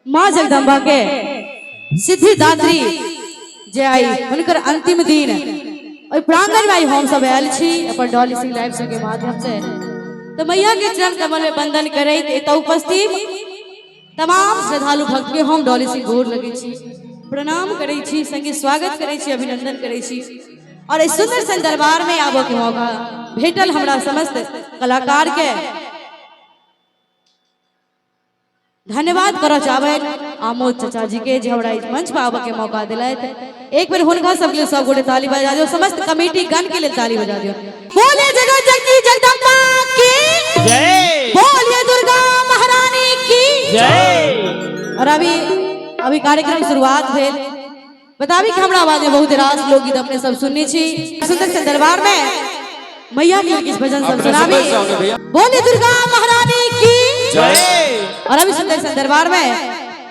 माँ जगदम्बा के सिद्धिदात्री जे आई हुनकर अंतिम दिन ओहि प्रांगण में आई हम सब आयल छी अपन डॉली सिंह लाइव शो के माध्यम से। तो मैया के चरण कमल में वंदन करैत एतऽ उपस्थित तमाम श्रद्धालु भक्त के हम डॉली सिंह गोर लगै छी, प्रणाम करै छी, संगे स्वागत करै छी, अभिनंदन करै छी। और एहि सुंदर सन दरबार में आबऽ के मौका भेटल हमरा समस्त कलाकार के धन्यवाद करऽ चाहबनि आमोद चाचा जी के जे हमरा इस मंच पर आबऽ के मौका दिलथि। एक बेर हुनका सबके लिए सब गोटे ताली बजा दियौ, समस्त कमेटी गण के लिए ताली बजा दियौ। बोले जगत जननी जगदम्बा की जय, बोलिए दुर्गा महारानी की जय। और अभी अभी कार्यक्रम शुरुआत भेल। बताबी कि हमरा आवाज में बहुत रास लोकगीत अपने सब सुनने छी। सुंदर से दरबार में मैया के किस भजन सब अपने सुनाबी। सुंदर से भैया। बोले दुर्गा महारानी की जय। और अभी सुंदर से दरबार में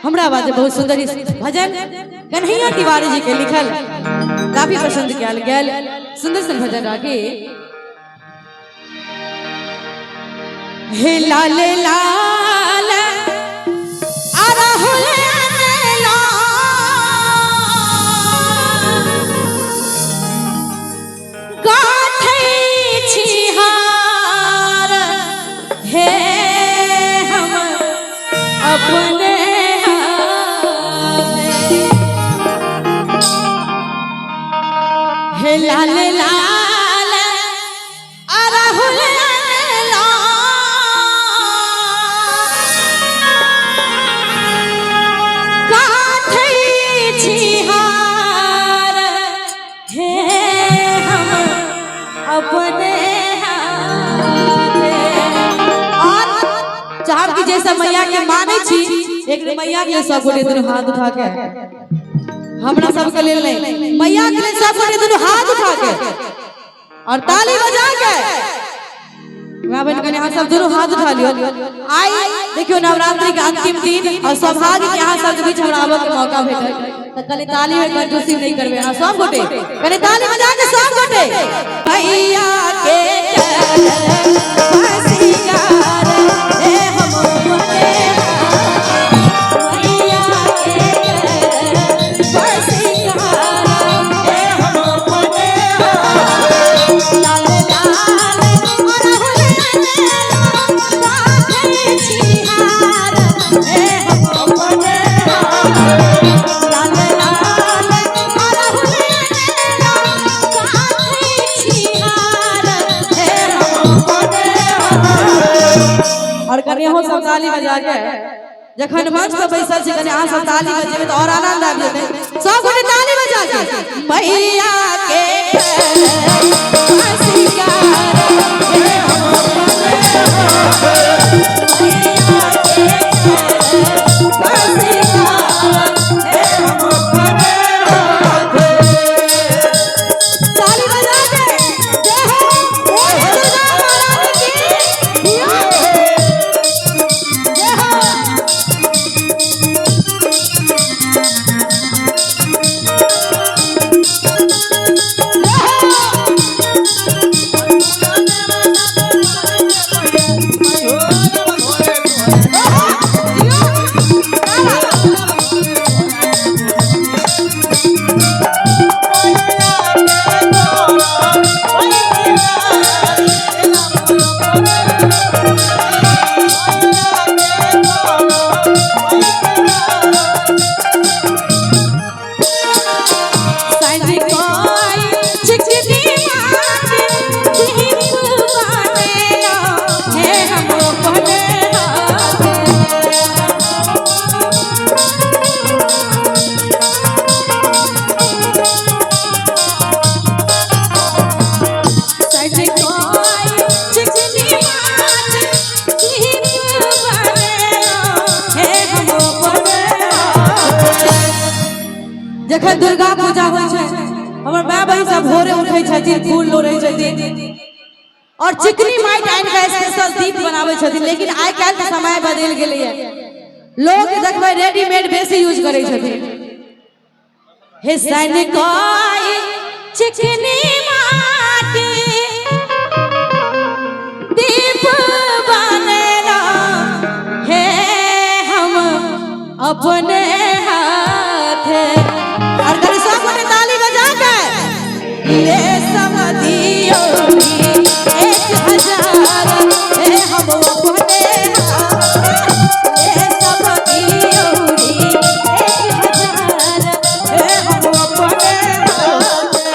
हमरा आवाज में बहुत सुंदर इस भजन कन्हैया तिवारी जी के लिखल काफी पसंद कयल गेल सुंदर सन भजन राखी। हे लाल लाल अरहुल अनला, गाथै छी हार, हे हम अपने हाथे। हे लाल लाल अरहुल अनला, गाथै छी हार, हे हम अपने हाथे। और चाहब कि जैसा मैया के मानै छी, एक बेर मैया के लिए सब गोटे दुनू हाथ उठा के, हमरा सबके लेल नहीं, मैया के लिए सब गोटे दुनू हाथ उठा के और ताली बजा के माँ बहन कने अहाँ सब दुनू हाथ उठा लियो। आई देखियो नवरात्रि के अंतिम दिन और सौभाग्य के अहाँ सबके बीच हमरा आबऽ के मौका भेटल, तऽ कने ताली में कंजूसी नहीं करबै अहाँ सब गोटे, कने ताली बजा के सब गोटे। भैया के चरण बसियार, हे हम अपने मैया के चरण बसियार, हे हम अपने लाल लाल अरहुल गाथै छी हार, हे हम अपने लाल लाल अरहुल गाथै छी हार, हे हम अपने। और कनि अहूँ सब ताली बजा के जखन मंच पर बैसल छी, कनि अहाँ सब ताली बजेबै तऽ और आनंद आबि जेतै। सब गोटे ताली बजा के मैया के बसियार, हे हम अपने मैया के बसियार, हे हम अपने। ताली बजा के जय हो बोले दुर्गा महारानी की जय हो। साँझ कोई चिकनी माटी दीप बनेला, हे हम अपने हाथे। साँझ कोई चिकनी माटी दीप बनेला, हे हम अपने हाथे। जखन दुर्गा पूजा होइ छै, हमर माय बहिन सब भोरे उठै छथिन, फूल लोढ़ै छथिन और चिकनी माटि आनि कऽ स्पेशल दीप बनाबै छथिन। लेकिन आइ काल्हि के समय बदलि गेलैए, लोग देखबै रेडीमेड बेसी यूज करै छथिन। हे सन कोई चिकनी माटी दीप बनेला, हे हम अपने हाथे। और करी सब गोटे ताली बजा के ले समधियो 1000 हे हम अपने हाथे, ले समधियो 1000 हे हम अपने हाथे।